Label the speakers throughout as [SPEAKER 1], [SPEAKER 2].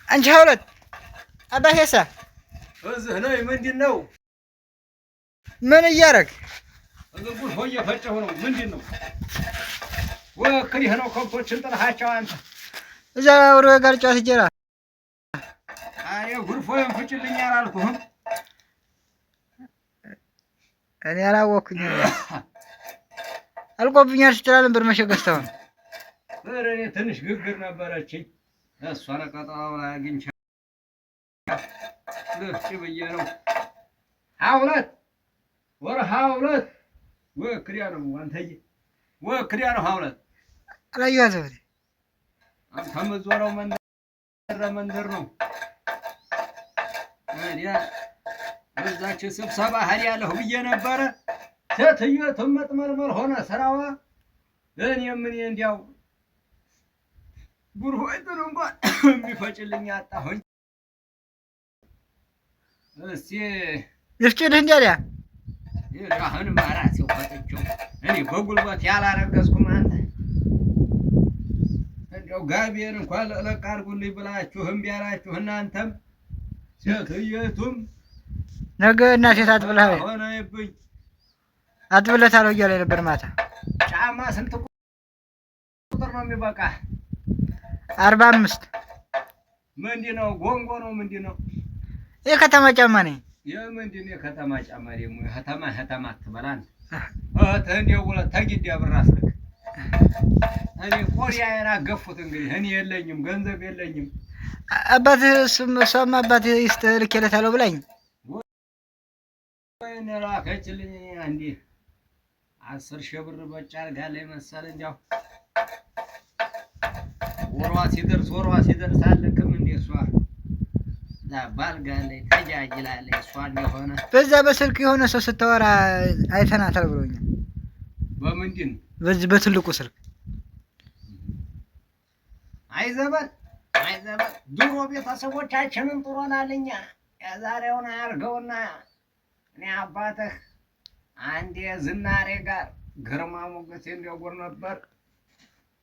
[SPEAKER 1] አንቺ ሀውለት አባቴሳ
[SPEAKER 2] እዚህ ነኝ። ምንድን ነው?
[SPEAKER 1] ምን እያደረግ?
[SPEAKER 2] ጉርፎ እየፈጨሁ ነው። ምንድን ነው? ወክሪህ ነው። ከብቶችን ጥለሃቸው አንተ።
[SPEAKER 1] እዛ ወደ ጋር ጨዋታ ጀራ።
[SPEAKER 2] አሬ ጉርፎ ፍጭልኝ አላልኩህም?
[SPEAKER 1] እኔ አላወኩኝ። አልቆብኛል ስትላ ነበር መሸ ገዝተው ነው።
[SPEAKER 2] ኧረ እኔ ትንሽ ግግር ነበረችኝ። እሷን ቀጠሮ ላይ አግኝቼ ልፍጭ ብዬ ነው። 22 ወር 22 ወክሪያ ነው አንተዬ፣ ወክሪያ ነው 22።
[SPEAKER 1] አላየኋትም።
[SPEAKER 2] አንተ የምትዞረው መንደር መንደር ነው። እኔ በዛች ስብሰባ እሄዳለሁ ብዬ ነበረ። ሴትዮቱን መጥመርመር ሆነ ስራዋ። እኔም እኔ እንዲያው ጉርሆይቱን እንኳን የሚፈጭልኝ አጣሁኝ። እስቲ
[SPEAKER 1] ልፍጭልህ እንዲያ።
[SPEAKER 2] አሁንም ራሴው ፈጥቼው እኔ በጉልበት ያላረገዝኩም። አንተ እንዲያው ጋቢዬን እንኳን ለቅለቅ አድርጉልኝ ብላችሁ እምቢ አላችሁ። እናንተም ሴትየቱም
[SPEAKER 1] ነገ እናቴ ታጥብልህ
[SPEAKER 2] ሆነብኝ።
[SPEAKER 1] አጥብለታለሁ እያለ ነበር ማታ።
[SPEAKER 2] ጫማ ስንት ቁጥር ነው የሚበቃ?
[SPEAKER 1] 45።
[SPEAKER 2] ምንድን ነው? ጎንጎ ነው? ምንድን ነው?
[SPEAKER 1] የከተማ ጫማ ነኝ።
[SPEAKER 2] የምንድን ነው የከተማ ጫማ ደግሞ? ከተማ ከተማ አትበላን። እህትህ እንደው ብለህ ተግድ ብር አስልክ። እኔ ቆዳዬን አገፉት። እንግዲህ እኔ የለኝም፣ ገንዘብ የለኝም።
[SPEAKER 1] አባትህ እሷም አባትህ ይስጥህ ልኬለታለሁ ብላኝ።
[SPEAKER 2] ወይኔ ላከችልኝ አንዴ 10,000 ብር በጫ አድርጋለች መሰል። እንዲያው ወሯ ሲደርስ ወሯ ሲደርስ አልክም እንደ እሷ ባልጋለች ተጃጅላለች። እሷ እንደሆነ
[SPEAKER 1] በዛ በስልክ የሆነ ሰው ስታወራ አይተናታል ብሎኛል።
[SPEAKER 2] በምንድን?
[SPEAKER 1] በዚህ በትልቁ ስልክ።
[SPEAKER 2] አይ ዘመን አይ ዘመን፣ ድሮ ቤተሰቦቻችንን ጥሮናል። እኛ የዛሬውን አያርገውና እኔ አባትህ አንዴ ዝናሬ ጋር ግርማ ሞገሴ እንዲያጎር ነበር።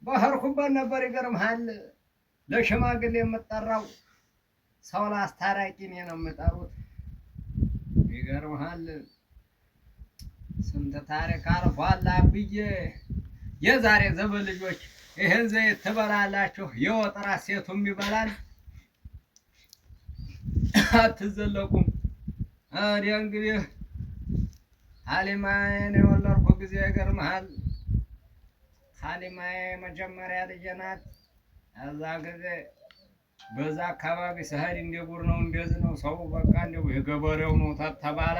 [SPEAKER 2] በህርኩበት ነበር። ይገርምሃል፣ ለሽማግሌ የምጠራው ሰው ላስታራቂ እኔ ነው የምጠሩት። ይገርምሃል፣ ስንት ታሪክ አልፏል አብዬ። የዛሬ ዘመን ልጆች ይህን ዘይት ትበላላችሁ፣ የወጥ ራስ ሴቱም ይበላል፣ አትዘለቁም። እኔ እንግዲህ ሀሊማዬን የወለድኩ ጊዜ ይገርምሃል፣ ሀሊማዬ መጀመሪያ ልጄ ናት። እዛ ጊዜ በዛ አካባቢ ስሄድ እንደ ጉር ነው፣ እንደዚህ ነው ሰው በቃ እንደው የገበሬው ነው ተባለ።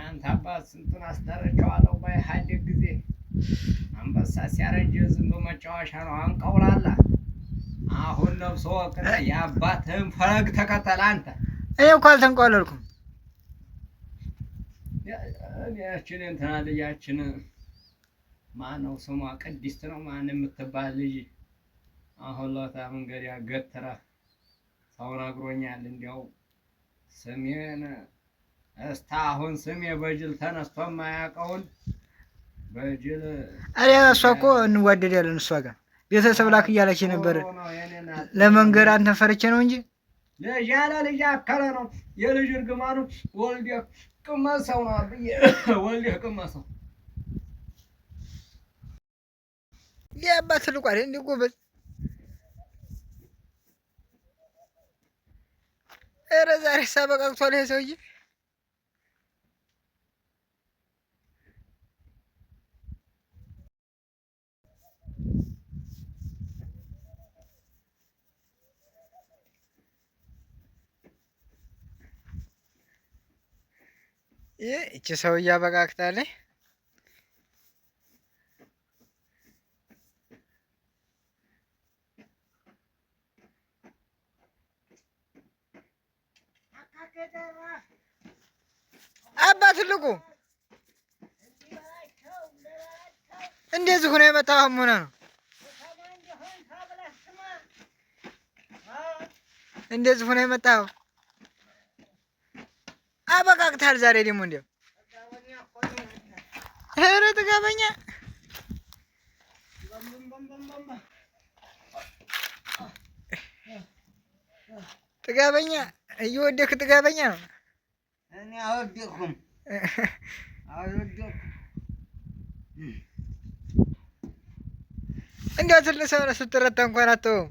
[SPEAKER 2] አንተ አባት ስንቱን አስጠርቼዋለሁ። በኢህአዴግ ጊዜ አንበሳ ሲያረጅ ዝንብ መጫወቻ ነው። አንቀውላላ አሁን ለብሶ ወቅነ የአባትህን ፈለግ ተከተል አንተ።
[SPEAKER 1] እኔ እኮ አልተንቋለልኩም።
[SPEAKER 2] ያችን እንትና ልጃችን ማነው ስሟ? ቅድስት ነው ማን የምትባል ልጅ አሁን ለታ መንገድ ያገተረ ሰው ነግሮኛል። እንዲያው ስሜን እስታ አሁን ስሜ በጅል ተነስቶ የማያውቀውን በጅል።
[SPEAKER 1] አረ እሷ እኮ እንዋደዳለን። እሷ ጋር ቤተሰብ ላክ እያለች ነበር ለመንገር አንተን ፈርቼ ነው እንጂ።
[SPEAKER 2] ልጅ ያለ ልጅ አከለ ነው የልጅ እርግማኑ። ወልዴ ቅመሰው ነው ብዬ ወልዴ ቅመሰው።
[SPEAKER 1] የአባት ትልቋ አይደል እንደ ጎበዝ። ኧረ ዛሬ ሳበቃቅቷል ይሄ ሰውዬ። ይህቺ ሰውዬ አበቃቅታለች። አባ ትልቁ እንደዚህ ሆኖ የመጣው ሆነ ነው። እንደዚህ ሆኖ የመጣው አበቃቅታል። ዛሬ ደግሞ እንዲያው ኧረ ጥጋበኛ። ጥጋበኛ እየወደክ ጥጋበኛ ነው።
[SPEAKER 3] እኔ አልወደኩም አልወደኩም።
[SPEAKER 1] እንዲያው ትልቅ ሰው ነህ ስትረታ እንኳን አትተውም።